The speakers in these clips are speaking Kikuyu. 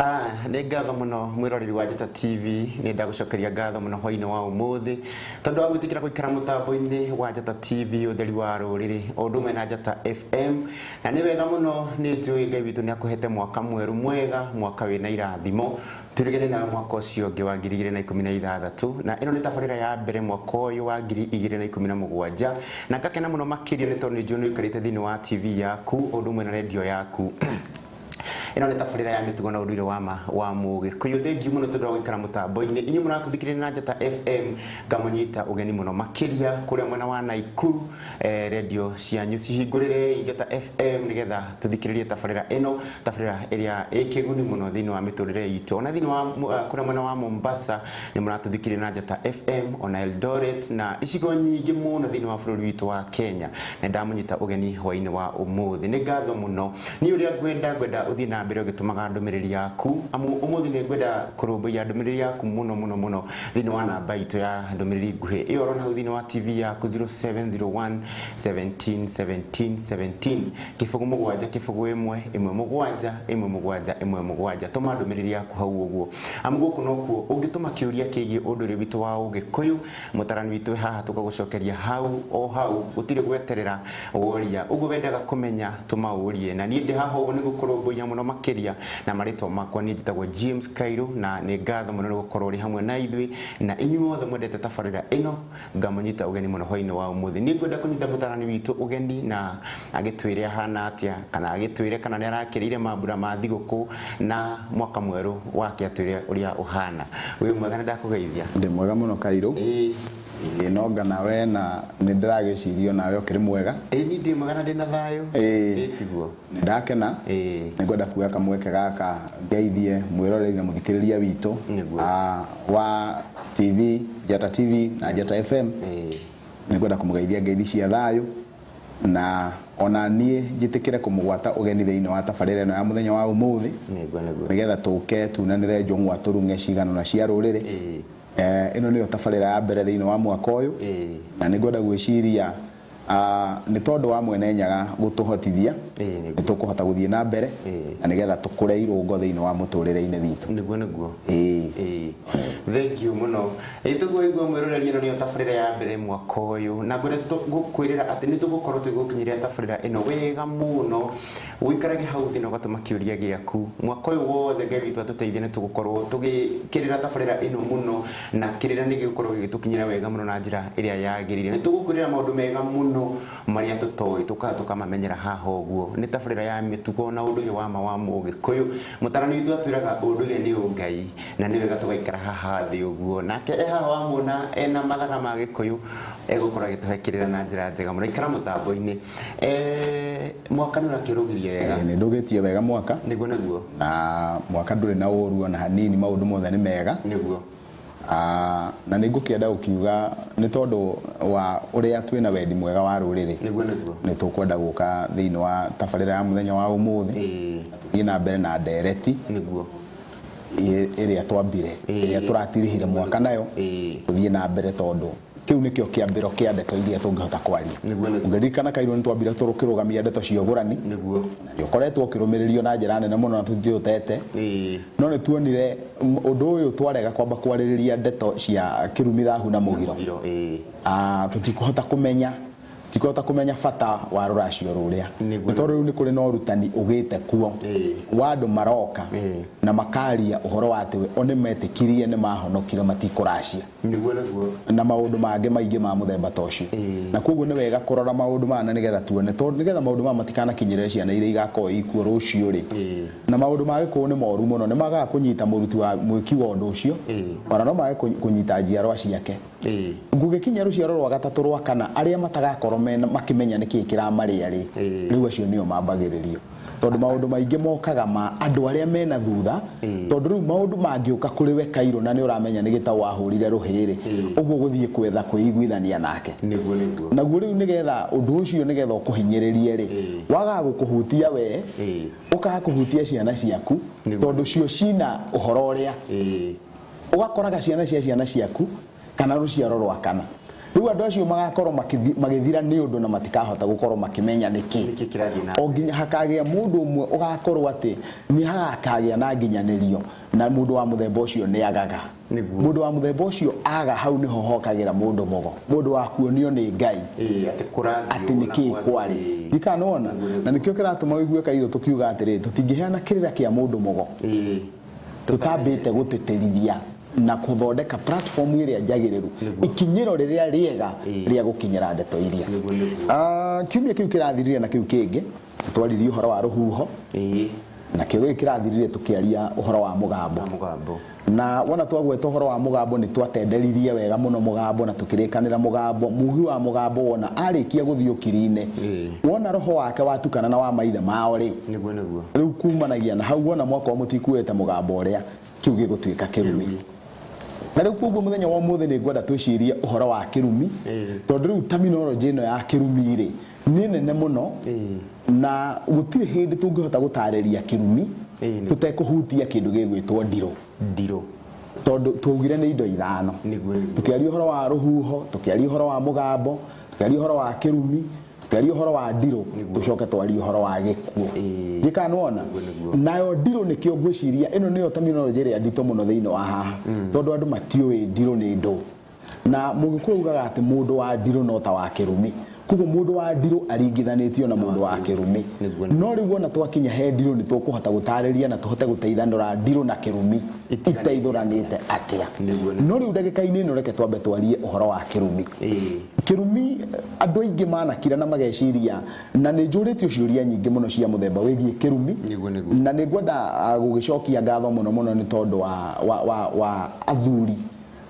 Ah, nĩ ngatho mũno mwĩroreri wa Njata TV, nĩ ndagũcokeria ngatho mũno hwainĩ wa ũmũthĩ tondũ wa gwĩtĩkĩra gũikara mũtambo-inĩ wa Njata TV, ũtheri wa rũrĩrĩ, o ũndũ ũmwe na Njata FM. Na nĩ wega mũno, nĩ njũĩ Ngai witũ nĩ akũhete mwaka mwerũ mwega, mwaka wĩna irathimo. Twĩrĩgĩre nawe mwaka ũcio ũngĩ wa 2016, na ĩno nĩ tabarĩra ya mbere mwaka ũyũ wa 2017, na ngakena mũno makĩria nĩ tondũ nĩ njũĩ nĩ ũikarĩte thĩinĩ wa TV yaku o ũndũ ũmwe na redio yaku. Ĩno nĩ tabarĩra ya mĩtugo na ũndũire wa ma wa Mũgĩkũyũ. Thengiũ mũno tondũ wa gũikara mũtambo-inĩ. Inyuĩ mũratũthikĩrĩria na Njata FM, ngamũnyita ũgeni mũno makĩria kũrĩa mwena wa Naikuru. Redio cianyu cihingũrĩrei Njata FM nĩgetha tũthikĩrĩrie tabarĩra ĩno, tabarĩra ĩrĩa ĩ kĩguni mũno thĩinĩ wa mĩtũrĩre itũ. Ona thĩinĩ wa kũrĩa mwena wa Mombasa nĩ mũratũthikĩrĩria na Njata FM, ona Eldoret na icigo nyingĩ mũno thĩinĩ wa bũrũri witũ wa Kenya. Na ndamũnyita ũgeni hwainĩ wa ũmũthĩ. Nĩ ngatho mũno. Niĩ ũrĩa ngwenda, ngwenda ũthiĩ na mbere ũgĩtũmaga ndũmĩrĩri yaku, amu ũmũthĩ nĩ ngwenda kũrũmbũiya ndũmĩrĩri yaku mũno mũno mũno thĩinĩ wa namba itũ ya ndũmĩrĩri nguhĩ ĩyo ũrona hau thĩinĩ wa TV yaku, 0701 17 17 17, 07 0 1 1 7 1 7 1 7. Tũma ndũmĩrĩri yaku hau ũguo, amu gũkũ nokuo ũngĩtũma kĩũria kĩgiĩ ũndũire witũ wa Ũgĩkũyũ. Mũtarani witũ haha tũgagũcokeria hau o hau, gũtirĩ gweterera. Woria ũguo wendaga kũmenya, tũma ũrie, na niĩ ndĩ haha ũguo nĩ gũkũrũmbũiya mũno makĩria. Na marĩtwa makwa niĩ njĩtagwo James Kairu, na nĩ ngatho mũno nĩ gũkorwo ũrĩ hamwe na ithuĩ. Na inyuĩ othe mwendete tabarĩra ĩno, ngamũnyita ũgeni mũno hwainĩ wa ũmũthĩ. Niĩ ngwenda kũnyita mũtarani witũ ũgeni na agĩtwĩre ahana atĩa, kana agĩtwĩre kana nĩ arakĩrĩire mambura ma thigũkũ na mwaka mwerũ wake, atwĩre ũrĩa ũhana. Wĩ mwega? Nĩ ndakũgeithia. Ndĩ mwega mũno, Kairũ. Ĩĩ, nonga nawe, na nĩ ndĩragĩciria onawe ũkĩrĩ mwega. Ĩĩ, niĩ ndĩ mwega na ndĩ na thayũ. Ĩĩ, tiguo. Nĩ ndakena. Nĩ ngwenda kuoya kamweke gaka ngeithie mwĩroreri na mũthikĩrĩria witũ wa TV, Njata TV na Njata FM. Nĩ ngwenda kũmũgeithia ngeithi cia thayũ, na ona niĩ njĩtĩkĩre kũmũgwata ũgeni thĩinĩ wa tabarĩra ĩno ya mũthenya wa ũmũthĩ, Nĩguo. nĩgetha tũke tunanĩre njũng'wa, tũrung'e cigana na cia rũrĩrĩ. Ĩno nĩyo tabarĩra ya mbere thĩinĩ wa mwaka ũyũ, na nĩ ngwenda gwĩciria nĩ tondũ wa Mwene Nyaga gũtũhotithia, nĩ tũkũhota gũthiĩ na mbere na nĩgetha tũkũre irũngo thĩinĩ wa mũtũrĩre-inĩ witũ. Nĩguo. Ĩĩ, thengiũ mũno. Ĩĩ, tũguo igua mwĩroreri, ĩno nĩyo tabarĩra ya mbere mwaka ũyũ, na ngwenda gũkwĩrĩra atĩ nĩ tũgũkorwo tũgĩgũkinyĩria tabarĩra ĩno wega mũno. Ũikarage hau thĩ na ũgatũma kĩũria gĩaku. Mwaka ũyũ wothe, Ngai witũ atũteithie, nĩ tũgũkorwo tũgĩkĩrĩra tabarĩra ĩno mũno, na kĩrĩra nĩ gĩgũkorwo gĩgĩtũkinyĩra wega mũno na njĩra ĩrĩa yagĩrĩire. Nĩ tũgũkwĩrĩra maũndũ mega mũno marĩa tũtoĩ, tũkaga tũkamamenyera haha ũguo. Nĩ tabarĩra ya mĩtugo na ũndũire wa ma wa Mũgĩkũyũ. Mũtarani witũ atwĩraga ũndũire nĩ ũngai, na nĩ wega tũgaikara haha thĩ ũguo. Nake e haha wamuona ena mathaga ma Gĩkũyũ, egũkorwo agĩtũhe kĩrĩra na njĩra njega mũno. Ikara mũtambo-inĩ. Mwaka nĩ ũrakĩrũgirie wega? Nĩ ndũgĩtie wega mwaka. Nĩguo. Na mwaka ndũrĩ na ũru ona hanini, maũndũ mothe nĩ mega. Na nĩ ngũkĩenda gũkiuga nĩ tondũ wa ũrĩa twĩna wendi mwega wa rũrĩrĩ, Nĩguo. nĩ tũkwenda gũka thĩinĩ wa tabarĩra ya mũthenya wa ũmũthĩ na tũthiĩ na mbere na ndereti ĩrĩa twambire, ĩrĩa tũratirihire mwaka nayo, tũthiĩ na mbere tondũ kĩu nĩkĩo kĩambĩro kĩa ndeto iria tũngĩhota kwaria. Nĩguo. Ũngĩririkana, Kairũ, nĩ twambire tũkĩrũgamia ndeto cia ũgũrani, na nĩ ũkoretwo ũkĩrũmĩrĩrio na njĩra nene mũno na tũtitũtete, no nĩ tuonire ũndũ ũyũ twarega kwamba kwarĩrĩria ndeto cia kĩrumi, thahu na mũgiro, Mũgiro. Tũtikũhota kũmenya bata wa rũracio rũrĩa, nĩ tondũ rĩu nĩ kũrĩ na ũrutani ũgĩte kuo wa andũ maroka na makaria ũhoro wa atĩ o nĩ metĩkirie, nĩ mahonokire, matikũracia, Nĩguo. na maũndũ mangĩ maingĩ ma mũthemba ta ũcio. Na koguo nĩ wega kũrora maũndũ maya na nĩgetha tuone, tondũ nĩgetha maũndũ maya matikanakinyĩrĩre ciana iria igakorwo ikuo rũciũ rĩ. Na maũndũ ma gĩkũyũ nĩ moru mũno, nĩ magaga kũnyita mũruti wa mwĩki wa ũndũ ũcio, ona no mage kũnyita njiarwa ciake. Gũgĩkinya rũciaro rwa gatatũ, rwa kana, arĩa matagakorwo makĩmenya nĩkĩĩ kĩramarĩa rĩ, rĩu acio nĩo mambagĩrĩrio, tondũ maũndũ maingĩ mokaga ma andũ arĩa mena thutha, tondũ rĩu maũndũ mangĩũka kũrĩ we, Kairũ, na nĩ ũramenya nĩ gĩtaũ wahũrire rũhĩ rĩ, ũguo gũthiĩ kwetha kwĩiguithania nake. Nĩguo. Naguo rĩu nĩgetha ũndũ ũcio nĩgetha ũkũhinyĩrĩrie rĩ, wagaga gũkũhutia we, ũkaga kũhutia ciana ciaku, tondũ cio cina ũhoro ũrĩa, ũgakoraga ciana cia ciana ciaku kana rũciaro rwa kana. Rĩu andũ acio magakorwo magĩthira nĩ ũndũ na matikahota gũkorwo makĩmenya nĩkĩ. Nĩkĩ kĩrathiĩ na O nginya hakagĩa mũndũ ũmwe ũgakorwo atĩ nĩ hagakagĩa na nginyanĩrio, na mũndũ wa mũthemba ũcio nĩ agaga. Nĩguo. Mũndũ wa mũthemba ũcio aga hau nĩho hokagĩra mũndũ mũgo, mũndũ wa kuonio nĩ Ngai. Ĩĩ, atĩ kũrathiĩ Atĩ ũũ na nĩkĩ kwathiĩ. kwarĩ. Ndikana nĩwona? Na nĩkĩo kĩratũma ũigue kairũ tũkiuga atĩrĩ, tũtingĩheana kĩrĩra kĩa mũndũ mũgo. Tũtambĩte gũtĩtĩrithia na kũthondeka platform ĩrĩa njagĩrĩru, ikinyĩro rĩrĩa rĩega rĩa gũkinyĩra ndeto iria. Nĩguo, nĩguo. Kiumia kĩu kĩrathirire na kĩu kĩngĩ twaririe ũhoro wa rũhuho. Na kĩo gĩkĩ kĩrathirire tũkĩaria ũhoro wa mũgambo. Wa mũgambo. Na wona twagweta ũhoro wa mũgambo nĩ twatenderirie wega mũno mũgambo na tũkĩrĩkanĩra mũgambo. Mugi wa mũgambo wona arĩkia gũthiĩ ũkiri-inĩ, wona roho wake watukana na wa maithe mao rĩ, Nĩguo, nĩguo. rĩu kumanagia na hau wona mwakorwo mũtikuĩte mũgambo ũrĩa, kĩu gĩgũtuĩka kĩrumi. Na rĩu koguo mũthenya wa ũmũthĩ nĩ ngwenda twĩcirie ũhoro wa kĩrumi, tondũ rĩu terminology ĩno ya kĩrumi rĩ nĩ nene mũno, na gũtirĩ hĩndĩ tũngĩhota gũtarĩria kĩrumi tũtekũhutia kĩndũ gĩgwĩtwo ndirũ. Ndirũ. Tondũ twaugire nĩ indo ithano. Nĩguo, nĩguo. Tũkĩaria ũhoro wa rũhuho, tũkĩaria ũhoro wa mũgambo, tũkĩaria ũhoro wa kĩrumi, tũkĩaria ũhoro wa ndirũ, tũcoke twarie ũhoro wa gĩkuũ. Gĩka nĩwona? Nĩguo, nĩguo. Nayo ndirũ nĩkĩo ngwĩciria ĩno nĩyo terminology ĩrĩa nditũ mũno thĩinĩ wa haha, tondũ andũ matiũĩ ndirũ nĩ ndũ. Na mũgĩkũyũ ugaga atĩ mũndũ wa ndirũ no ta wa kĩrumi. Koguo mũndũ wa ndirũ aringithanĩtio na mũndũ wa kĩrumi. Nĩguo. No rĩu wona twakinya he ndirũ nĩ tũkũhota gũtarĩria na tũhote gũteithanũra ndirũ na kĩrumi iteithũranĩte atĩa. Nĩguo, nĩguo. No rĩu ndagĩka-inĩ ĩno reke twambe twarie ũhoro wa kĩrumi. Kĩrumi andũ aingĩ manakira na mageciria, na nĩ njũrĩtio ciũria nyingĩ mũno cia mũthemba wĩgiĩ kĩrumi. Nĩguo, nĩguo. Na nĩ ngwenda gũgĩcokia ngatho mũno mũno nĩ tondũ wa athuri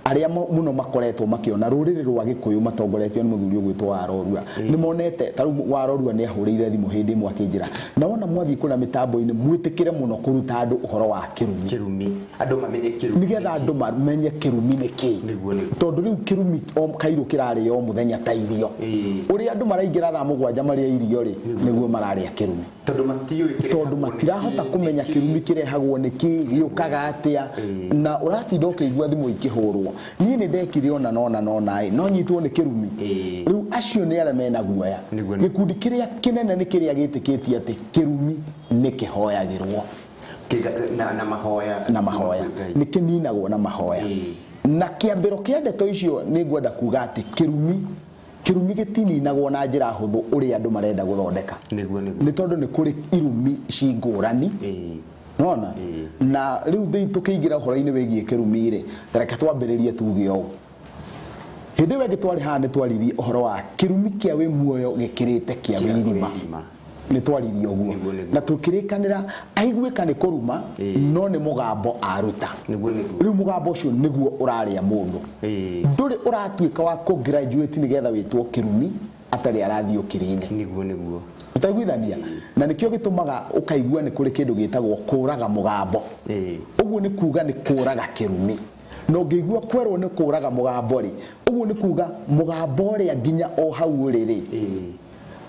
arĩa mũno makoretwo makĩona rũrĩrĩ rwa Gĩkũyũ matongoretio nĩ mũthuri ũgwĩtwo Warorua. Nĩ monete, ta rĩu Warorua nĩ ahũrĩire thimũ hĩndĩ ĩmwe akĩnjĩra, na wona mwathiĩ kũrĩa mĩtambo-inĩ mwĩtĩkĩre mũno kũruta andũ ũhoro wa kĩrumi. Kĩrumi. Andũ mamenye kĩrumi. Nĩgetha andũ mamenye kĩrumi nĩ kĩĩ. Nĩguo, nĩguo. Tondũ rĩu kĩrumi o kairũ kĩrarĩo o mũthenya ta irio. Ũrĩa andũ maraingĩra thaa mũgwanja marĩe irio rĩ, nĩguo mararĩa kĩrumi. Tondũ matiũĩ kĩrehagwo Tondũ nĩ matirahota kĩ, kũmenya nĩ kĩ. kĩrumi kĩrehagwo nĩ kĩ, gĩũkaga atĩa, na ũratinda ũkĩigua thimũ ikĩhũrwo. Niĩ nĩ ndekire ona nona nona ĩ, no nyitwo nĩ kĩrumi. Rĩu acio nĩ arĩa mena guoya. Nĩguo, nĩguo. Gĩkundi kĩrĩa kĩnene nĩ kĩrĩa gĩtĩkĩtie atĩ kĩrumi nĩ kĩhoyagĩrwo. Kĩga, na mahoya. Na mahoya. Ngai. Nĩ kĩninagwo na mahoya. Na kĩambĩro kĩa ndeto icio nĩ ngwenda kuga atĩ kĩrumi gĩtininagwo na njĩra hũthũ ũrĩa andũ marenda gũthondeka. Nĩguo, nĩguo. Nĩ tondũ nĩ kũrĩ irumi ci ngũrani. Nĩwona? Na rĩu tũkĩingĩra ũhoro-inĩ wĩgiĩ kĩrumi rĩ, ta reke twambĩrĩrie tuge ũũ. Hĩndĩ ĩyo ĩngĩ twarĩ haha nĩ twaririe ũhoro wa kĩrumi kĩa wĩ muoyo gĩkĩrĩte kĩa Kĩa wĩ irima. wĩ irima. Nĩ twaririe ũguo. Nĩguo, nĩguo. Na tũkĩrĩkanĩra aiguĩka nĩ kũruma, no nĩ mũgambo aruta. Nĩguo, nĩguo. Rĩu mũgambo ũcio nĩguo ũrarĩa mũndũ. Ndũrĩ ũratuĩka wa kũ-graduate nĩgetha wĩtwo kĩrumi atarĩ arathiĩ ũkiri-inĩ. Nĩguo, nĩguo. Ũtaiguithania? Na nĩkĩo gĩtũmaga ũkaigua nĩ kũrĩ kĩndũ gĩtagwo kũraga mũgambo. Ũguo nĩ kuga nĩ kũraga kĩrumi. Na ũngĩigua kwerwo nĩ kũraga mũgambo rĩ, ũguo nĩ kuga mũgambo ũrĩa nginya o hau ũrĩ rĩ,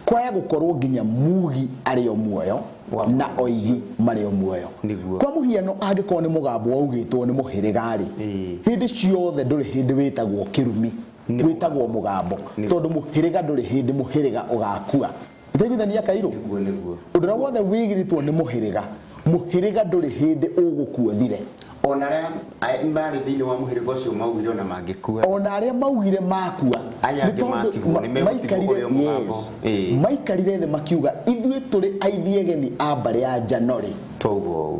kwaya gũkorwo nginya mugi arĩ o muoyo na oigi marĩ o muoyo. Nĩguo. Kwa mũhiano angĩkorwo nĩ mũgambo waugĩtwo nĩ mũhĩrĩga rĩ, hĩndĩ ciothe ndũrĩ hĩndĩ wĩtagwo kĩrumi, Nĩ wĩtagwo mũgambo. Nĩguo. Tondũ mũhĩrĩga ndũrĩ hĩndĩ mũhĩrĩga ũgakua. Ũtaiguithania kairũ? Nĩguo, nĩguo. Ũndũ ũrĩa wothe wĩgĩrĩtwo nĩ mũhĩrĩga, mũhĩrĩga ndũrĩ hĩndĩ ũgũkua ũthire. Ona arĩa marĩ thĩinĩ wa mũhĩrĩga ũcio maugire ona mangĩkua. Ona arĩa maugire makua, Aya nĩ angĩ tondũ matigwo, nĩ megũtigwo ũrĩa mũgambo. Maikarire thĩ makiuga ithuĩ tũrĩ aithiegeni a mbarĩ ya Njanori. Twauga ũũ.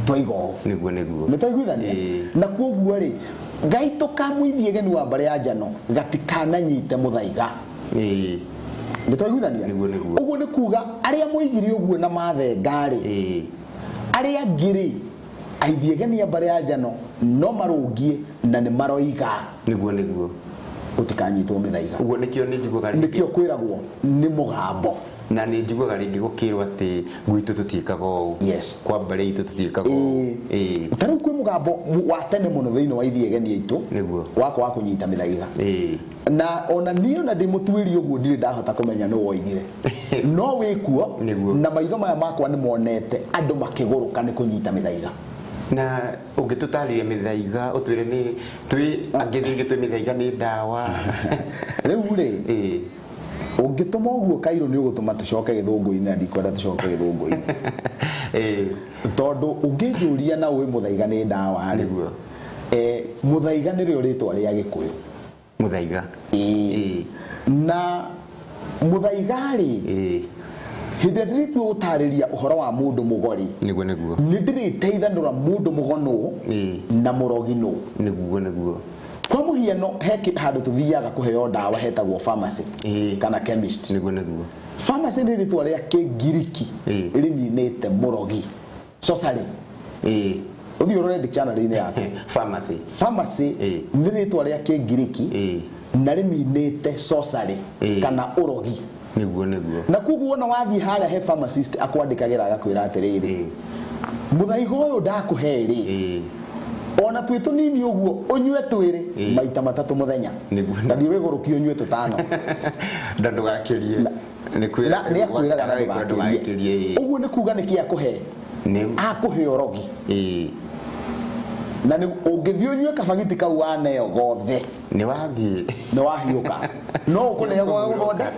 Twaiga ũũ. Nĩguo, nĩguo. Nĩ twaiguithania? Na kwoguo rĩ, gaitũ ka mũithiegeni wa mbarĩ ya Njano gatikananyite mũthaiga. Nĩ twaiguithania? Nĩguo, nĩguo. Ũguo nĩ kuga arĩa moigire ũguo na mathenga rĩ, arĩa angĩ rĩ, aithiegeni a mbarĩ ya Njano no marũngie na nĩ maroiga. Nĩguo, nĩguo. Gũtikanyitwo mĩthaiga. Ũguo nĩkĩo nĩ njiguaga rĩngĩ. Nĩkĩo kwĩragwo nĩ mũgambo. Na nĩ njiguaga rĩngĩ gũkĩrwo atĩ gwitũ tũtiĩkaga ũũ. Kwa mbarĩ itũ tũtiĩkaga ũũ. Ta rĩu kwĩ mũgambo wa tene mũno thĩinĩ wa ithiegeni aitũ. Nĩguo. Wakwa wa kũnyita mĩthaiga. Na ona niĩ ona ndĩ mũtuĩri ũguo ndirĩ ndahota kũmenya nũ woigire. No wĩkuo, Nĩguo. na maitho maya makwa nĩ monete andũ makĩgũrũka nĩ kũnyita mĩthaiga. Na ũngĩtũtarĩria mĩthaiga ũtwĩre nĩ twĩ angĩ rĩngĩ twĩ mĩthaiga nĩ ndawa. Rĩu rĩ, ũngĩtũma ũguo kairũ nĩ ũgũtũma tũcoke gĩthũngũ-inĩ, na ndikwenda tũcoke gĩthũngũ-inĩ. Tondũ ũngĩnjũria na ũĩ mũthaiga nĩ ndawa rĩ, Nĩguo. Mũthaiga nĩrĩo rĩtwa rĩa Gĩkũyũ. Mũthaiga. Ĩĩ. Na mũthaiga rĩ, hĩndĩ ĩrĩa ndĩrĩtua gũtarĩria ũhoro wa mũndũ mũgo rĩ, Nĩguo nĩguo. nĩ ndĩrĩteithanũra mũndũ mũgo nũ na mũrogi nũ. Nĩguo nĩguo. Kwa mũhiano, he handũ tũthiaga kũheo ndawa hetagwo pharmacy kana chemist. Nĩguo nĩguo. Pharmacy nĩ rĩtwa rĩa Kĩngiriki rĩminĩte mũrogi. Sorcery. Ũthiĩ ũrore dictionary-inĩ yaku. Pharmacy. Pharmacy nĩ rĩtwa rĩa Kĩngiriki na rĩminĩte sorcery kana ũrogi. Nĩguo nĩguo. Na koguo wona wathiĩ harĩa he pharmacist akwandĩkagĩra agakwĩra atĩrĩrĩ, mũthaiga ũyũ ndakũhe rĩ, ona twĩ tũnini ũguo ũnyue twĩrĩ maita matatũ mũthenya. Nĩguo. Na ndiwĩgũrũkie ũnyue tũtano. Na ndũgakĩrie. Nĩ kwĩra Na nĩ akwĩraga na ndũgakĩrie. ndũgakĩrie. Ũguo nĩ kuga nĩkĩ akũhe? Akũhe ũrogi. Na nĩ ũngĩthiĩ ũnyue kabagiti kau waneo gothe, Nĩ wathiĩ. Nĩ wahiũka. No ũkũneo gwa gũthondeka.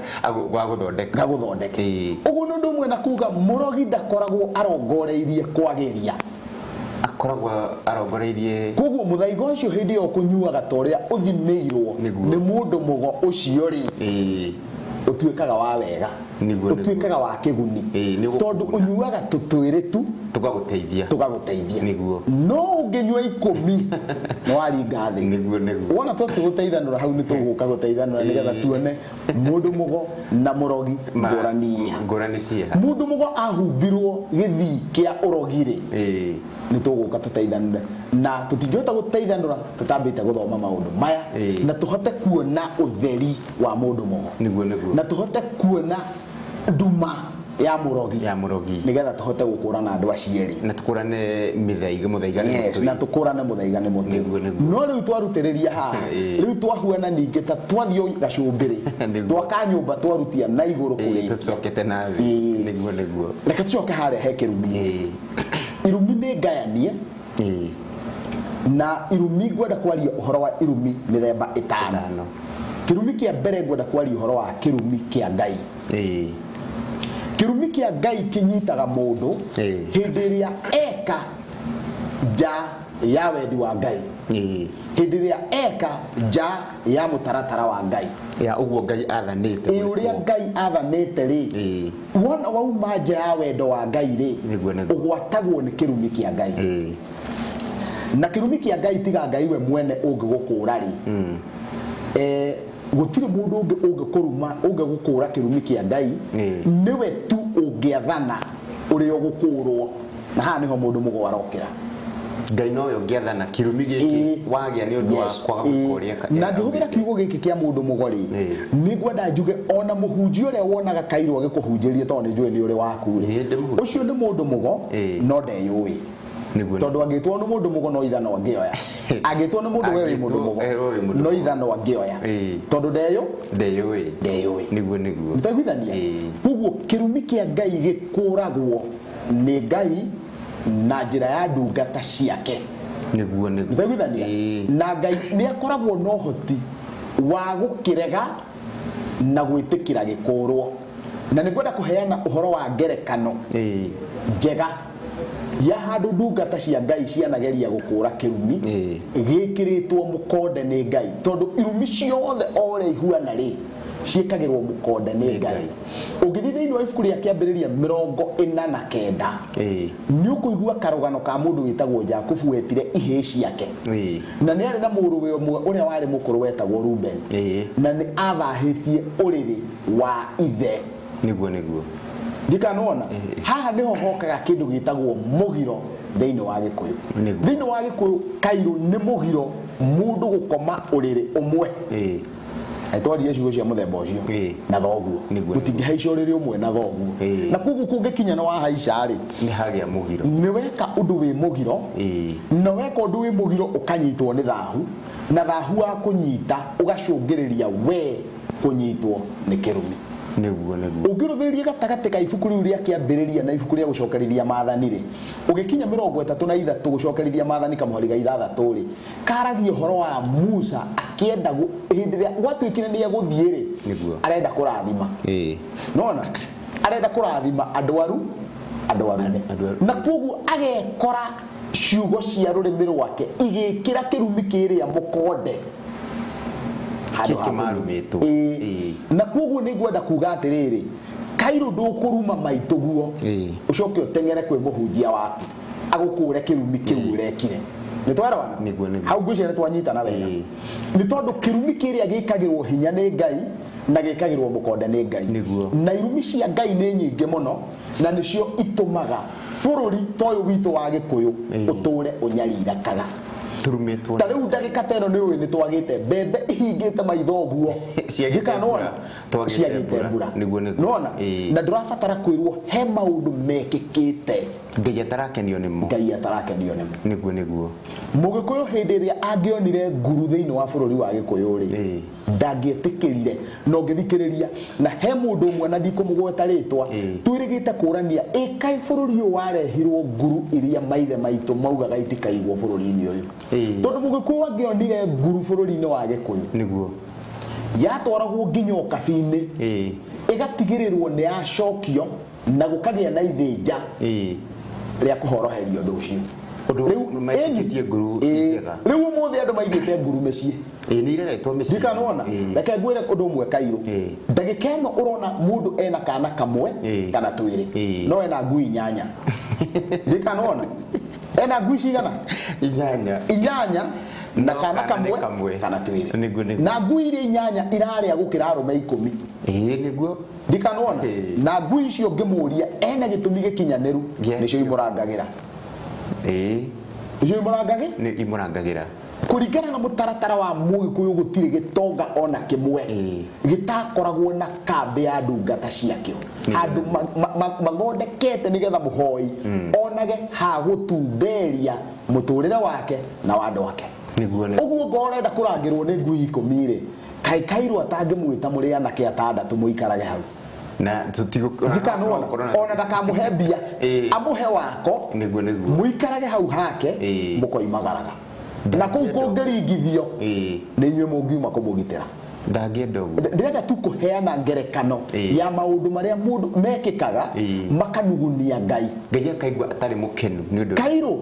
Gwa gũthondeka. Gagũthondeke. Ũguo nĩ ũndũ ũmwe na kuga mũrogi ndakoragwo arongoreirie kwagĩria. Akoragwo arongoreirie. Koguo mũthaiga ũcio hĩndĩ ĩyo ũkũnyuaga ta ũrĩa ũthimĩirwo nĩ mũndũ mũgo ũcio rĩ, ũtuĩkaga wa wega. Nĩguo, nĩguo. Ũtuĩkaga wa kĩguni. Nĩ ũgũkũguna. Tondũ ũnyuaga tũtwĩrĩ tu tũgagũteithia. Tũgagũteithia. Nĩguo. No ũngĩnyua 10 nĩ waringa thĩ. Nĩguo nĩguo. Wona twatũgũteithanũra hau nĩ tũgũka gũteithanũra nĩgetha tuone mũndũ mũgo na mũrogi ngũrani iha. Ngũrani ciĩha. Mũndũ mũgo ahumbirwo gĩthii kĩa ũrogi rĩ, nĩ tũgũka tũteithanũre, na tũtingĩhota gũteithanũra tũtambĩte gũthoma maũndũ maya, na tũhote kuona ũtheri wa mũndũ mũgo. Nĩguo nĩguo. Na tũhote kuona nduma ya mũrogi. Ya mũrogi. Nĩgetha tũhote gũkũrana andũ acio erĩ. Na tũkũrane mĩthaiga, mũthaiga nĩ Yes, mũtĩ. na tũkũrane mũthaiga nĩ mũtĩ. Nĩguo, nĩguo. No rĩu twarutĩrĩria haha, rĩu twahuana ningĩ ta twathiĩ gacumbĩrĩ, Nĩguo. twaka nyũmba twarutia na igũrũ kũrĩkia. Tũcokete na thĩ. Nĩguo, nĩguo. Reke tũcoke harĩa he kĩrumi. Irumi nĩ ngayanie. Na irumi ngwenda kwaria ũhoro wa irumi mĩthemba ĩtano. Ĩtano. Kĩrumi kĩa mbere ngwenda kwaria ũhoro wa kĩrumi kĩa Ngai. Kĩrumi kĩa Ngai kĩnyitaga mũndũ hĩndĩ ĩrĩa eka nja ya wendi wa Ngai. Hĩndĩ ĩrĩa eka nja ya mũtaratara wa Ngai. Ya ũguo Ngai athanĩte. Ĩ ũrĩa Ngai athanĩte rĩ, wona wauma nja ya wendo wa Ngai rĩ, Nĩguo, nĩguo. ũgwatagwo nĩ kĩrumi kĩa Ngai. Na kĩrumi kĩa Ngai tiga Ngai we mwene ũngĩgũkũra rĩ, gũtirĩ mũndũ ũngĩ ũngĩkũruma, ũngĩgũkũra kĩrumi kĩa Ngai, nĩwe tu ũngĩathana ũrĩa ũgũkũrwo. Na haha nĩho mũndũ mũgo arokĩra. Ngai nowe ũngĩathana kĩrumi gĩkĩ wagĩa nĩ ũndũ wa kwaga gwĩka ũrĩa Na ngĩhũthĩra kiugo gĩkĩ kĩa mũndũ mũgo rĩ, nĩ ngwenda njuge ona mũhunjia ũrĩa wonaga kairũ agĩkũhunjĩria tondũ nĩ njũĩ nĩ ũrĩ waku rĩ, Nĩ ndĩ mũhunjia. ũcio nĩ mũndũ mũgo, no ndeyũĩ. Nĩguo. Tondũ angĩtwo nĩ mũndũ mũgo no ithanwa angĩoya. Angĩtwo nĩ mũndũ we wĩ mũndũ Angĩtwo, mũgo, we wĩ mũndũ no mũgo. ithanwa angĩoya. Tondũ Ndeyũĩ. Ndeyũĩ. Nĩguo, nĩguo. Nĩtwaiguithania? Koguo kĩrumi kĩa Ngai gĩkũragwo nĩ Ngai na njĩra ya ndungata ciake. Nĩguo, nĩguo. Nĩtwaiguithania? Na Ngai nĩ akoragwo na ũhoti wa gũkĩrega na gwĩtĩkĩra gĩkũrwo. Na nĩngwenda kũheana ũhoro wa ngerekano njega ya handũ ndungata cia Ngai cianageria gũkũra kĩrumi gĩkĩrĩtwo mũkonde nĩ Ngai, tondũ irumi ciothe o ũrĩa ihuana rĩ, ciĩkagĩrwo mũkonde nĩ Nĩ Ngai. Ngai. Ũngĩthiĩ thĩinĩ wa ibuku rĩa Kĩambĩrĩria 49, nĩ ũkũigua karũgano ka mũndũ wĩtagwo Jakubu wetire ihĩĩ ciake. Na nĩ arĩ na mũrũwe ũmwe ũrĩa warĩ mũkũrũ wetagwo Ruben. Na nĩ athahĩtie ũrĩrĩ wa ithe. Nĩguo, nĩguo. Ndikanona. Haha nĩho hokaga kĩndũ gĩtagwo mũgiro thĩinĩ wa Gĩkũyũ. Nĩguo. Thĩinĩ wa Gĩkũyũ kairũ nĩ mũgiro mũndũ gũkoma ũrĩrĩ ũmwe. Twarie ciugo cia mũthemba ũcio na thoguo. Nĩguo. Mũtingĩhaica ũrĩrĩ ũmwe na thoguo. Na koguo kũngĩkinya nĩ wahaica rĩ, Nĩ hagĩa mũgiro. Nĩ weka ũndũ wĩ mũgiro. Na weka ũndũ wĩ mũgiro ũkanyitwo nĩ thahu, na thahu wa kũnyita ũgacũngĩrĩria we kũnyitwo nĩ kĩrumi. Nĩguo, nĩguo. Ũngĩrũthĩrĩria gatagatĩ ka ibuku rĩu rĩa Kĩambĩrĩria na ibuku rĩa Gũcokerithia Maathani-rĩ, ũgĩkinya 33 Gũcokerithia Maathani kamũhari ga ithathatũ-rĩ, karagia ũhoro wa Musa akĩenda hĩndĩ ĩrĩa gwatuĩkire nĩ egũthiĩ-rĩ, Nĩguo. arenda kũrathima. Nona arenda kũrathima andũ aru andũ arume. Andũ aru- Na kwoguo agekora ciugo cia rũrĩmĩ rwake igĩkĩra kĩrumi kĩrĩa mũkonde handũ Kĩkĩ ha marumĩtwo. Ĩĩ. Na kwoguo nĩ ngwenda kuga atĩrĩrĩ, kairũ ndũkũruma maitũ guo ũcoke ũteng'ere kwĩ mũhunjia waku agũkũre kĩrumi kĩu ũrekire. Nĩ twarewana? Nĩguo, nĩguo. Hau ngwĩciria nĩ twanyitana wega. Nĩ tondũ kĩrumi kĩrĩa gĩkagĩrwo hinya nĩ Ngai na gĩkagĩrwo mũkonde nĩ Ngai. Nĩguo. Na irumi cia Ngai nĩ nyingĩ mũno na nĩcio itũmaga bũrũri ta ũyũ witũ wa Gĩkũyũ ũtũre ũnyarirakaga. Turumĩtwo. Ta rĩu ndagĩka ta ĩno nĩ ũĩ nĩ twagĩte mbembe ihingĩte maitho ũguo. Ciagĩte Ndikana mbura. wona? Twagĩte Ciagĩte mbura. mbura. Nĩguo, nĩguo. Nĩwona? Na ndũrabatara kwĩrwo he maũndũ mekĩkĩte Ngai atarakenio nĩmo. Ngai atarakenio nĩmo. Nĩguo, nĩguo. Mũgĩkũyũ hĩndĩ ĩrĩa angĩonire nguru thĩinĩ wa bũrũri wa Gĩkũyũ rĩ, ndangĩetĩkĩrire na ũngĩthikĩrĩria na he mũndũ ũmwe na ndikũmũgweta rĩtwa, twĩrĩgĩte kũrania ĩkaĩ bũrũri ũyũ warehirwo nguru iria maithe maitũ maugaga itikaigwo bũrũri-inĩ ũyũ. Tondũ mũgĩkũyũ angĩonire nguru bũrũri-inĩ wa Gĩkũyũ, yatwaragwo nginya ũkabi-inĩ, ĩgatigĩrĩrwo nĩ yacokio na gũkagĩa na ithĩnja rĩa kũhoroheria ũndũ ũcio. Ũndũ Rĩu, metĩkĩtie nguru ci njega. Rĩu ũmũthĩ andũ maigĩte nguru mĩciĩ. Nĩ ireretwo mĩciĩ. Ndikanona. Reke ngwĩre ũndũ ũmwe kairũ. Ndagĩka ĩno ũrona mũndũ ena kana kamwe kana twĩrĩ. No ena ngui inyanya. Ndikanona. Ena ngui cigana? Inyanya. Inyanya na No kana kana nĩ kamwe kamwe. kana twĩrĩ. Nĩguo, nĩguo. Na ngui iria inyanya irarĩa gũkĩra arũme 10. Nĩguo. Ndikanona. Na ngui icio ngĩmũria ena gĩtũmi gĩkinyanĩru nĩcio imũrangagĩra. Nĩcio imũrangagĩ? Nĩ imũrangagĩra. Kũringana na mũtaratara wa Mũgĩkũyũ gũtirĩ gĩtonga ona kĩmwe gĩtakoragwo na kambĩ ya ndungata ciakĩo. Handũ mathondekete nĩgetha mũhoi onage ha gũtumberia mũtũrĩre wake na wa andũ ake. Nĩguo, nĩguo. Ũguo ngorwo ũrenda kũrangĩrwo nĩ ngui 10 rĩ, kaĩ kairũ atangĩmwĩta mũrĩ anake atandatũ mũikarage hau. Na tũtigũ- Ndikanona. no ũkorwo na- Ona ndakamũhe mbia. Amũhe wako. Nĩguo, nĩguo. Mũikarage hau hake, mũkoimagaraga. Na kũu kũngĩringithio, nĩ inyuĩ mũngiuma kũmũgitĩra. Ndangĩenda ũguo. Ndĩrenda tu kũheana ngerekano ya maũndũ marĩa mũndũ mekĩkaga makanugunia Ngai. Ngai akaigua atarĩ mũkenu nĩ ũndũ. Kairũ,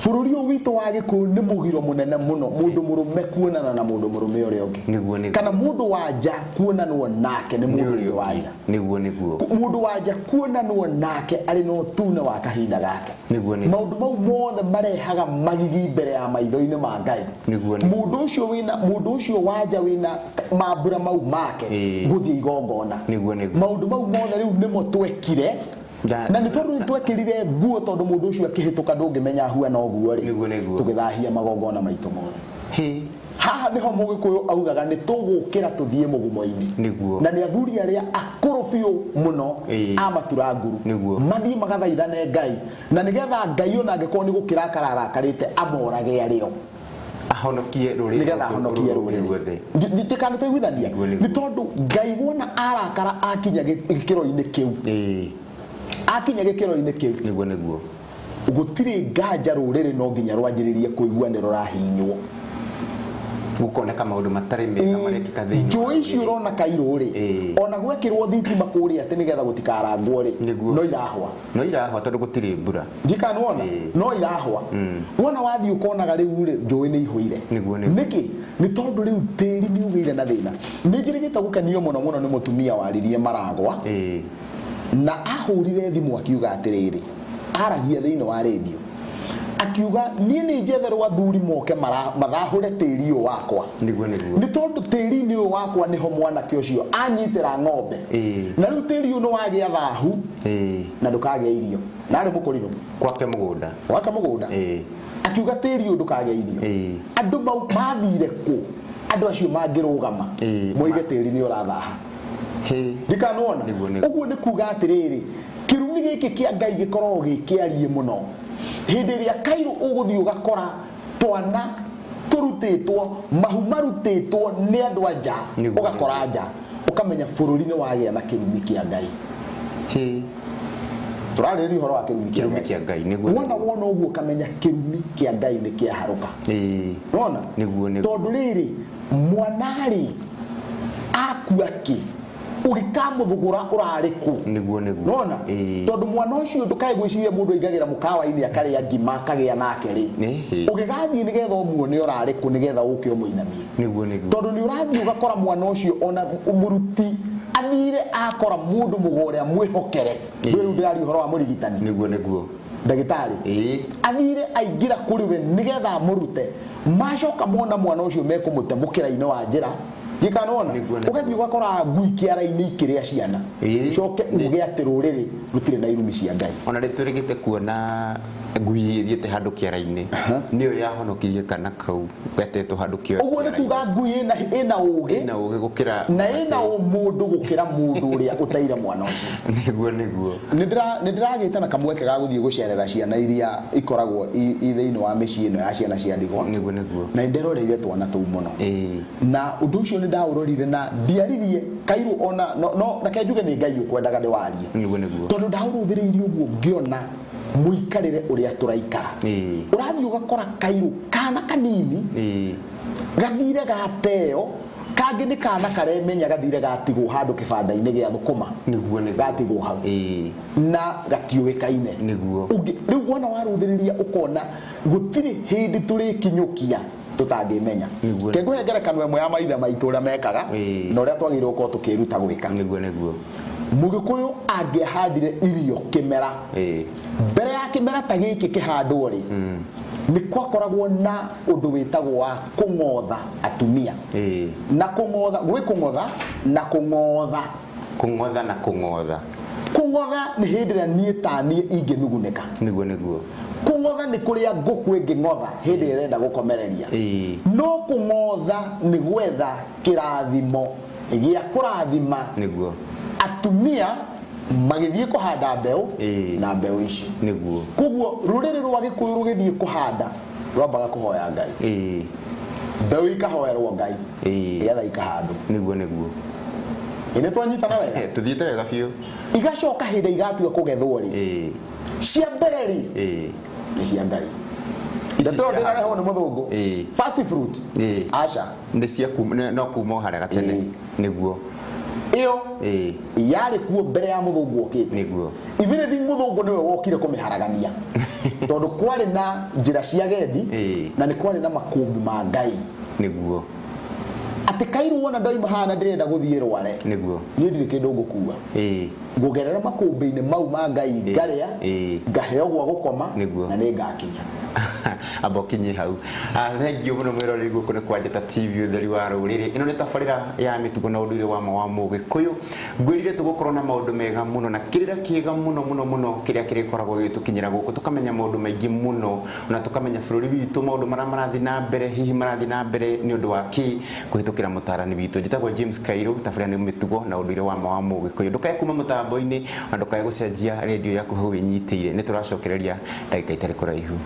bũrũri ũyũ witũ wa Gĩkũyũ nĩ mũgiro mũnene mũno mũndũ mũrũme kuonana na mũndũ mũrũme ũrĩa ũngĩ. Nĩguo, nĩguo. Kana mũndũ wa nja kuonanwo nake nĩ mũndũ Nĩ ũrĩa wa ũngĩ. nja. Nĩguo, nĩguo. Mũndũ wa nja kuonanwo nake arĩ na ũtune wa kahinda gake. Nĩguo, nĩguo. Maũndũ mau mothe marehaga magigi mbere ya maitho-inĩ ma Ngai. Nĩguo, nĩguo. Mũndũ ũcio wĩna, mũndũ ũcio wa nja wĩna mambura mau make gũthiĩ igongona. Nĩguo, nĩguo. Maũndũ mau mothe rĩu nĩmo twekire. Na nĩ tondũ nĩ twekĩrire nguo tondũ mũndũ ũcio akĩhĩtũka ndũngĩmenya ahuana ũguo rĩ. Nĩguo, nĩguo. Tũgĩthahia magongona maitũ mothe. Haha nĩho Mũgĩkũyũ augaga nĩ tũgũkĩra tũthiĩ mũgumo-inĩ. Nĩguo. Na nĩ athuri arĩa akũrũ biũ mũno a matura nguru. Nĩguo. Mathiĩ magathaithane Ngai. Na nĩgetha Ngai ona angĩkorwo nĩ gũkĩra akarakarĩte amorage arĩo. Ahonokie rũrĩrĩ Nĩgetha ahonokie rũrĩrĩ rũrĩrĩ. ruothe. Ndikana tũiguithania. Nĩguo, nĩguo. Nĩ tondũ Ngai wona arakara akinya gĩkĩro-inĩ kĩu. Akinya gĩkĩro-inĩ kĩu. Nĩguo, nĩguo. Gũtirĩ nganja rũrĩrĩ no nginya rwanjĩrĩrie kũigua nĩ rũrahinywo. Gũkoneka maũndũ matarĩ mega marekĩka thĩinĩ wa Njũĩ icio rũrĩrĩ. ũrona kairũ rĩ, ona gwekĩrwo thitima kũrĩa atĩ nĩgetha gũtikarangwo rĩ, no irahwa. No irahwa tondũ gũtirĩ mbura. Ndikanona, no irahwa. Wona wathiĩ ũkonaga rĩu rĩ, njũĩ nĩ ihũire. Nĩguo, nĩguo. Nĩkĩ? Nĩ tondũ rĩu tĩri nĩ ũgĩire na thĩna. Nĩ njĩrĩgĩte gũkenio mũno mũno nĩ mũtumia waririe maragwa. Na ahũrire thimũ akiuga atĩrĩrĩ, aragia thĩinĩ wa rĩndiũ. Akiuga niĩ nĩ njetherwo athuri moke mathahũre tĩri ũyũ wakwa. Nĩguo, nĩguo. Nĩ tondũ tĩri-inĩ ũyũ wakwa nĩho mwanake ũcio anyitĩra ng'ombe. Na rĩu tĩri ũyũ nĩ wagĩa thahu na ndũkagĩa irio. Na arĩ mũkũrinũ. Gwake mũgũnda. Gwake mũgũnda. Akiuga tĩri ũyũ ndũkagĩa irio. Andũ mau mathire kũ? Andũ acio mangĩrũgama. Moige tĩri nĩ ũrathaha. Ndikanona. Nĩguo, nĩguo. Ũguo nĩ kuga atĩrĩrĩ, kĩrumi gĩkĩ kĩa Ngai gĩkoragwo gĩ kĩariĩ mũno. Hĩndĩ ĩrĩa kairũ ũgũthiĩ ũgakora twana tũrutĩtwo, mahu marutĩtwo nĩ andũ a nja, Nĩguo, ũgakora nĩguo. nja. Ũkamenya bũrũri nĩ wagĩa na kĩrumi kĩa Ngai. Hĩ. Tũrarĩrĩria ũhoro wa kĩrumi kĩa Kĩrumi Ngai. kĩa Ngai, nĩguo. Wona wona ũguo ũkamenya kĩrumi kĩa Ngai nĩ kĩaharũka. Wona? Nĩguo, nĩguo. Tondũ rĩrĩ, mwana-rĩ akua kĩ ũgĩkamũthũgũra ũrarĩ kũ? Nĩguo, nĩguo. Nona? Tondũ mwana ũcio ndũkae gwĩciria mũndũ aingagĩra mũkawa-inĩ akarĩa ngima akagĩa nake rĩ. Ũgĩgathiĩ nĩgetha ũmuone ũrarĩ kũ nĩgetha ũke ũmũinamie. Nĩguo, nĩguo. Tondũ nĩ ũrathiĩ ũgakora mwana ũcio ona mũruti athire akora mũndũ mũgo ũrĩa mwĩhokere. Rĩu ndĩraria ũhoro wa mũrigitani. Nĩguo, nĩguo. Ndagĩtarĩ. Athire aingĩra kũrĩ we nĩgetha amũrute. Macoka mona mwana ũcio mekũmũte mũkĩra-inĩ wa njĩra. Gĩkanona? Nĩguo, nĩguo. Ũgathiĩ ũgakora ngui kĩara-inĩ ikĩrĩa ciana. Ũcoke uge atĩ rũrĩrĩ rũtirĩ na irumi cia Ngai. Ona rĩ twĩrĩgĩte kuona ngui ĩthiĩte handũ kĩara-inĩ, nĩyo yahonokirie kana kau gatetwo handũ kĩara-inĩ. Ũguo nĩ kuga ngui ĩna ũgĩ. Ĩna ũgĩ gũkĩra na ĩna ũmũndũ gũkĩra mũndũ ũrĩa ũteire mwana ũcio. Nĩguo, nĩguo. Nĩ ndĩragĩte na kamweke ga gũthiĩ gũcerera ciana iria ikoragwo i thĩinĩ wa mĩciĩ ĩno ya ciana cia ndigwa. Nĩguo, nĩguo. Na nĩ nderoreire twana tũu mũno. Na ũndũ ũcio nĩ ndaũrorire na ndiaririe kairũ ona no, no reke njuge nĩ Ngai ũkwendaga ndĩwarie. Nĩguo, nĩguo. Tondũ ndaũrũthĩrĩirie ũguo ngĩona mũikarĩre ũrĩa tũraikara. Ũrathiĩ ũgakora kairũ kana kanini gathire gateo, kangĩ nĩ kana karemenya gathire gatigwo handũ kĩbanda-inĩ gĩa thũkũma. Nĩguo, nĩguo. Gatigwo hau. Na gatiũĩkaine. Nĩguo. Rĩu wona warũthĩrĩria ũkona gũtirĩ hĩndĩ tũrĩkinyũkia tũtangĩmenya. Nĩguo. Ke ngũhe ngerekano ĩmwe ya maithe maitũ ũrĩa mekaga na ũrĩa twagĩrĩirwo gũkorwo tũkĩĩruta gwĩka. Nĩguo, nĩguo. Mũgĩkũyũ angĩahandire irio kĩmera, mbere ya kĩmera ta gĩkĩ kĩhandwo rĩ, nĩ kwakoragwo na ũndũ wĩtagwo wa kũng'otha atumia. Na kũng'otha, gwĩ kũng'otha na kũng'otha. Kũng'otha na kũng'otha. Kũng'otha nĩ hĩndĩ ĩrĩa niĩ ta niĩ ingĩnugunĩka. Nĩguo, nĩguo. Kũng'otha nĩ kũrĩa ngũkũ ĩngĩng'otha hĩndĩ ĩrĩa ĩrenda gũkomereria. No kũng'otha nĩ gwetha kĩrathimo gĩa kũrathima Nĩguo. atumia magĩthiĩ kũhanda mbeũ na mbeũ ici. Nĩguo. Koguo rũrĩrĩ rwa Gĩkũyũ rũgĩthiĩ kũhanda rwambaga kũhoya Ngai. Mbeũ ikahoerwo Ngai. Nĩgetha ikahandwo. Nĩguo, nĩguo. Ĩ nĩ twanyitana wega? Tũthiĩte wega biũ. Igacoka hĩndĩ igatua kũgethwo rĩ. Cia mbere rĩ. Nĩ cia Ngai. Ici Ndeto ĩyo cia ndĩrarehwo nĩ mũthũngũ. First fruit. Aca. Nĩ cia kuma, no kuma o harĩa gatene. Nĩguo. Ĩyo yarĩ kuo mbere ya mũthũngũ okĩte. Nĩguo. If anything mũthũngũ nĩwe wokire kũmĩharagania. Tondũ kwarĩ na njĩra cia gendi na nĩ kwarĩ na makũmbĩ ma Ngai. Nĩguo. Atĩ kairũ wona ndoima haha na ndĩrenda gũthiĩ Rware. Nĩguo. Niĩ ndirĩ kĩndũ ngũkua. Ngũgerera makũmbĩ-inĩ mau ma Ngai ngarĩa, ngaheo gwa gũkoma, Nĩguo. na nĩ ngakinya. Amba ũkinyie hau. Thank you mũno mwĩroreri gũkũ nĩ kwa Njata TV ũtheri wa rũrĩrĩ. Ĩno nĩ tabarĩra ya mĩtugo na ũndũire wa ma wa Mũgĩkũyũ. Ngwĩrire tũgũkorwo na maũndũ mega mũno na kĩrĩra kĩega mũno mũno mũno kĩrĩa kĩrĩkoragwo gĩgĩtũkinyĩra gũkũ, tũkamenya maũndũ maingĩ mũno na tũkamenya bũrũri witũ maũndũ marĩa marathiĩ na mbere, hihi marathiĩ na mbere nĩ ũndũ wa kĩ, kũhĩtũkĩra mũtarani witũ. Njĩtagwo James Kairũ, tabarĩra nĩ mĩtugo na ũndũire wa ma wa Mũgĩkũyũ. Ndũkae kuma mũtambo-inĩ na ndũkae gũcenjia rĩndiũ yaku hau wĩnyitĩire, nĩ tũracokereria ndagĩka itarĩ kũraihu.